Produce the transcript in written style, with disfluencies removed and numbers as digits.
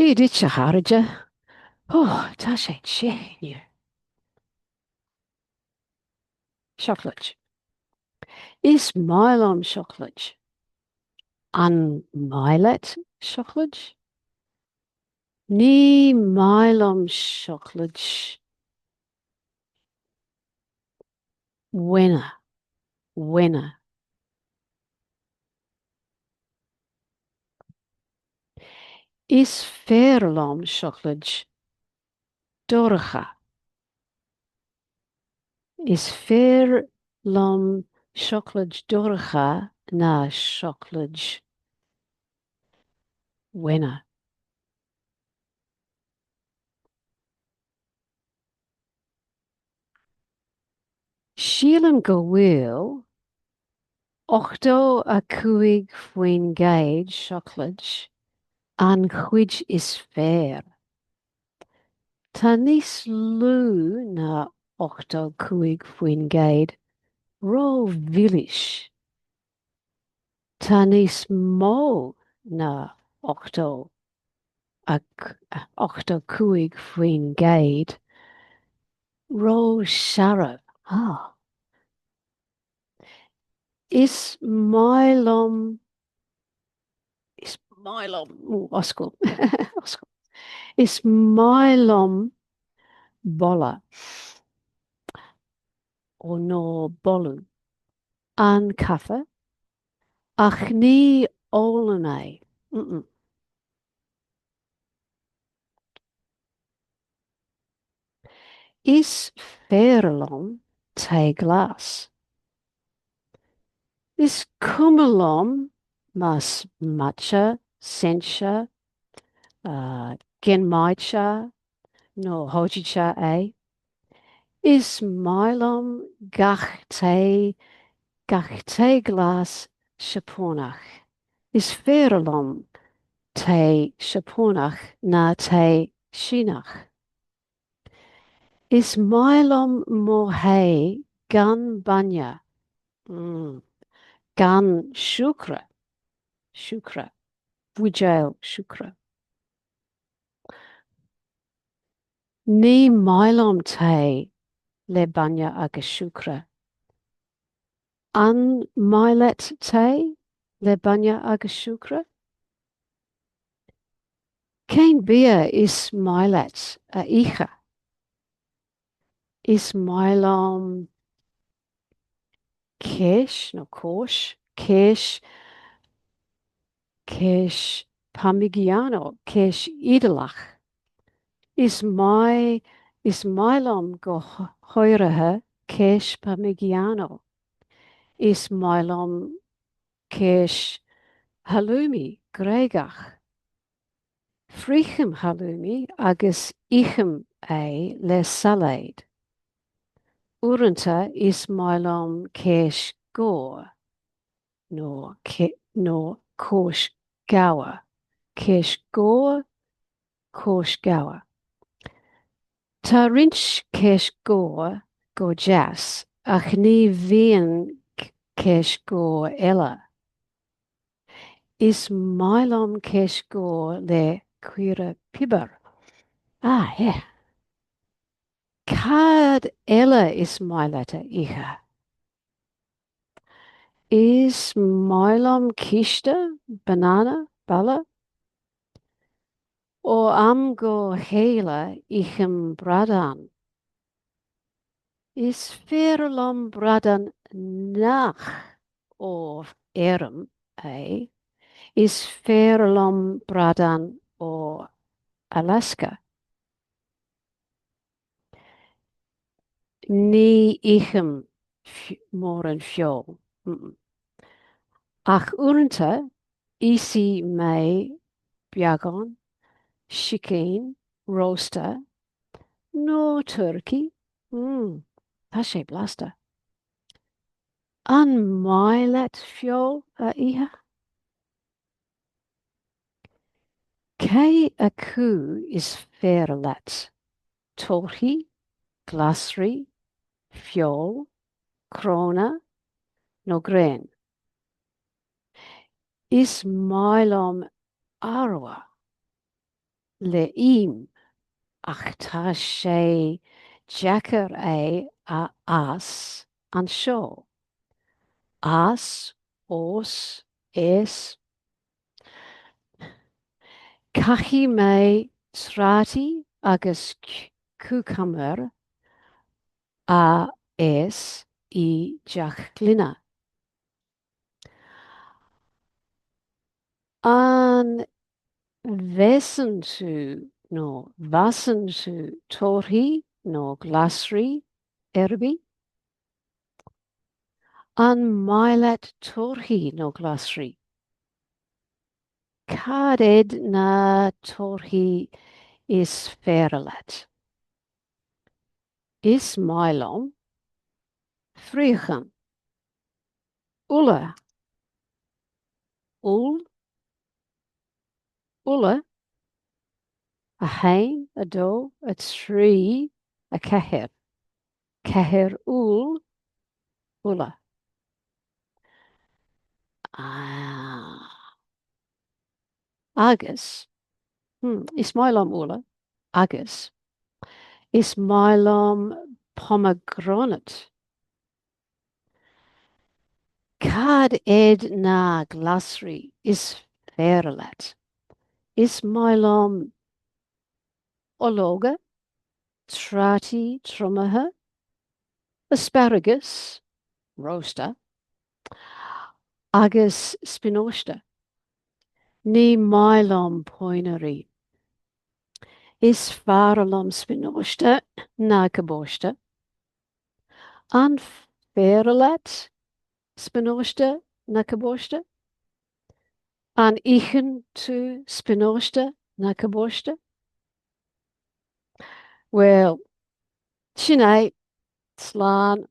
Dia duit a chairde. Ó, tá sé te inniu. Seacláid. Is maith liom seacláid. An maith leat seacláid? Ní maith liom seacláid bhainne. Bhainne. Is fearr liom seacláid dorcha. Is fearr liom seacláid dorcha ná seacláid bhainne. Sílim go bhfuil 85% seacláid an chuid is fearr. Tá níos lú ná 85% ró-mhilis. Tá níos mó ná 85% ró-searbh. Ah. Is maith liom Is maith liom oscail oscail Is maith liom boladh ó nó boladh an caife ach ní ólaim é. Mm-mm. Is fearr liom tae glas. Is cuma liom más matcha, sencha, genmaicha nó hojicha é. Is maith liom gach tae, gach tae glas Seapánach. Is fearr liom tae Seapánach ná tae Síneach. Is maith liom mo thae gan bainne, gan siúcra, siúcra, buidéal siúcra. Ní maith liom tae le bainne agus siúcra. An maith leat tae le bainne agus siúcra? Cén bia is maith leat a ithe? Is maith liom céis nó cóis, céis, céis Parmigiano, céis Iodálach. Is maith, is maith liom go háirithe céis Parmigiano. Is maith liom céis halloumi Gréagach. Friochaim halloumi agus ithim é le sailéad. Uaireanta is maith liom céis ghabha nó nó cóis ghabha. Céis ghabha, cóis ghabha. Tá roinnt céis ghabha go deas ach ní bhíonn céis ghabha eile. Is maith liom céis ghabha le caora piobair. Ah, yeah. Cad eile is maith leat a ithe? Is maith liom císte, banana, baile. Ó am go chéile ithim bradán. Is fearr liom bradán nach ó fheirm é. Is fearr liom bradán ó Alaska. Ní ithim mórán feoil. Ach uaireanta íosfaidh mé beagán sicín rósta nó turcaí. Mmm, tá sé blasta. An maith leat feoil a ithe? Cé acu is fearr leat, torthaí, glasraí, feoil, cnónna nó greann? Is maith liom arbhar. le im ach tá sé deacair é a fhás anseo. Ás, ós, és. Caithfidh mé trátaí agus cúcamair a fhás i dteach gloine. An bhfásann tú nó bhfásann tú torthaí nó glasraí ar bith? An maith leat torthaí nó glasraí? Cad iad na torthaí is fearr leat? Is maith liom friochán. Úlla. Úll. Úlla. 1, 2, 3, 4. 4 úll. Úlla. Ah. Agus. Hmm, is maith liom úlla. Agus. Is maith liom pomegranate. Cad iad na glasraí is fearr leat? Is maith liom ológa, trátaí triomaithe, asparagus, rósta, agus spionáiste. Ní maith liom pónairí. Is fearr liom spionáiste ná cabáiste. An fearr leat spionáiste ná cabáiste? An itheann tú spionáiste ná cabáiste? Bhuel, sin é. Slán.